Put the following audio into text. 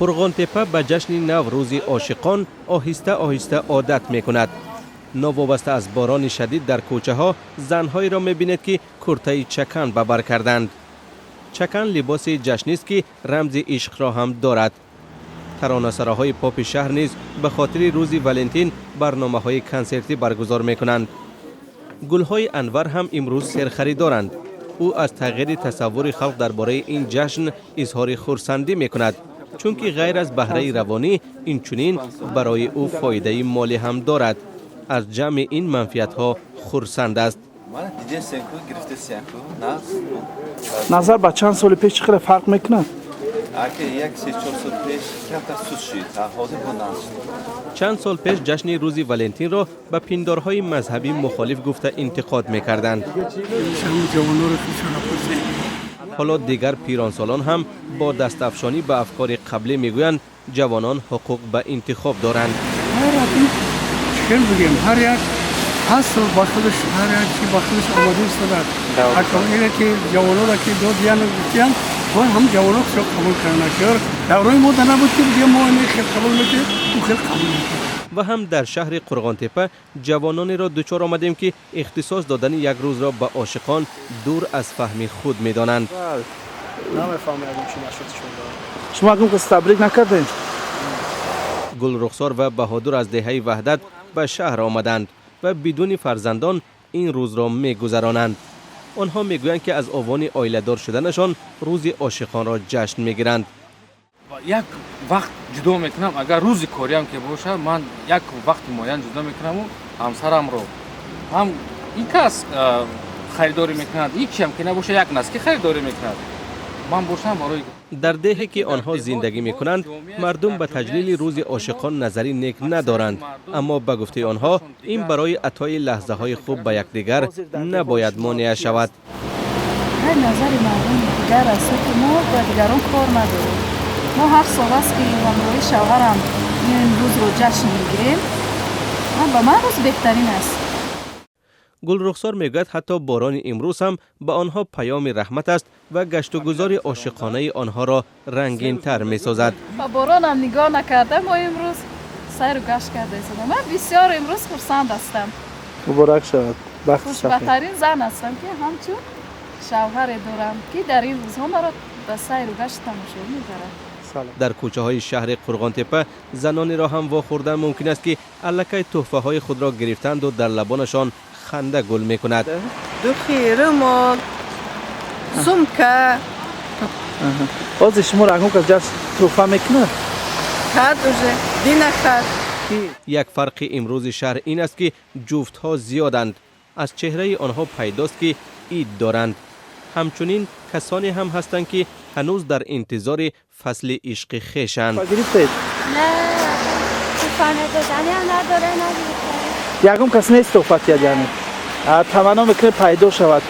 Қурғонтепа ба ҷашни Наврӯзи ошиқон оҳиста оҳиста одат мекунад. Новобаста аз борони шадид, дар кӯчаҳо занҳоеро мебинед, ки куртаи чакан ба бар карданд. Чакан либоси ҷашнист, ки рамзи ишқро ҳам дорад. Таронасароҳои попи шаҳр низ ба хотири рӯзи Валентин барномаҳои консертӣ баргузор мекунанд. Гулҳои Анвар ҳам имрӯз серхаридоранд. Ӯ аз тағйири тасаввури халқ дар бораи ин ҷашн изҳори хурсандӣ мекунад, чунки ғайр аз баҳраи равонӣ, инчунин барои ӯ фоидаи молӣ ҳам дорад. Аз ҷамъи ин манфиатҳо хурсанд аст. Назар ба чанд соли пеш чӣ хеле фарқ мекунад? Аки як 3-4 сол пеш камтар суст шуд, ҳозир бо нағз шуд. Чанд сол пеш ҷашни рӯзи Валентинро ба пиндорҳои мазҳабӣ мухолиф гуфта интиқод мекарданд. Ҳоло дигар пиронсолон ҳам бо дастафшонӣ ба афкори қаблӣ мегӯянд, ҷавонон ҳуқуқ ба интихоб доранд. Чӣ бигем, ҳар як ҳаст ба худаш, ҳар як чи ба худаш омода истодад. Ине ки ҷавонора ки додияну гуфтиян, бояд ҳам ҷавоно хело қабул карданд. Даврои мо да набуд, ки бигем, мо ин хел қабул мекунем, ӯ хел қабул мекунем. Ва ҳам дар шаҳри Қурғонтепа ҷавононеро дучор омадем, ки ихтисос додани як рӯзро ба ошиқон дур аз фаҳми худ медонанд. Шумо акнун кас табрик накардем? Гулрухсор ва Баҳодур аз деҳаи Ваҳдат ба шаҳр омаданд ва бидуни фарзандон ин рӯзро мегузаронанд. Онҳо мегӯянд, ки аз овони оиладор шуданашон рӯзи ошиқонро ҷашн мегиранд. Як вақт ҷудо мекунам, агар рӯзи кориам ки бошад, ман як вақти муайян ҷудо мекунаму ҳамсарамро ҳам ин кас харидорӣ мекунад, ҳичиам ки набошад, як носки харидорӣ мекунад, ман бошам барои Дар деҳе, ки онҳо зиндагӣ мекунанд, мардум ба таҷлили рӯзи ошиқон назари нек надоранд, аммо ба гуфтаи онҳо, ин барои атои лаҳзаҳои хуб ба якдигар набояд монеа шавад. Ҳар назари мардум дигар аст, ки мо ба дигарон кор надорем. Мо ҳар сол аст, ки ҳамроҳи шавҳарам ин рӯзро ҷашн мегирем. Ба ман рӯз беҳтарин аст. Гулрухсор мегӯяд, ҳатто борони имрӯз ҳам ба онҳо паёми раҳмат аст ва гаштугузори ошиқонаи онҳоро рангинтар месозад. Ба боронам нигоҳ накарда, мо имрӯз сайру гашт карда истодам. Ман бисёр имрӯз хурсанд ҳастам. Муборак шавад, бахти сафед. Хушбахттарин зан ҳастам, ки ҳамчун шавҳаре дорам, ки дар ин рӯзҳо маро ба сайру гашт тамошо мебарад. Дар кӯчаҳои шаҳри Қурғонтепа занонеро ҳам вохӯрдан мумкин аст, ки аллакай тӯҳфаҳои худро гирифтанду дар лабонашон ханда гул мекунад. Духи, румол, сумка. Ҳозир шуморо акнун кас ҷашн тӯҳфа мекунад? Кард уже, дина кард. Як фарқи имрӯзи шаҳр ин аст, ки ҷуфтҳо зиёданд. Аз чеҳраи онҳо пайдост, ки ид доранд. Ҳамчунин касоне ҳам ҳастанд, ки ҳанӯз дар интизори фасли ишқи хешанд. Гирифтед? Не, туҳфа надоданиам надоре, нагирифтам. Ягон кас нест туҳфа тиҳад, яъне таманно мекунед, пайдо шавад?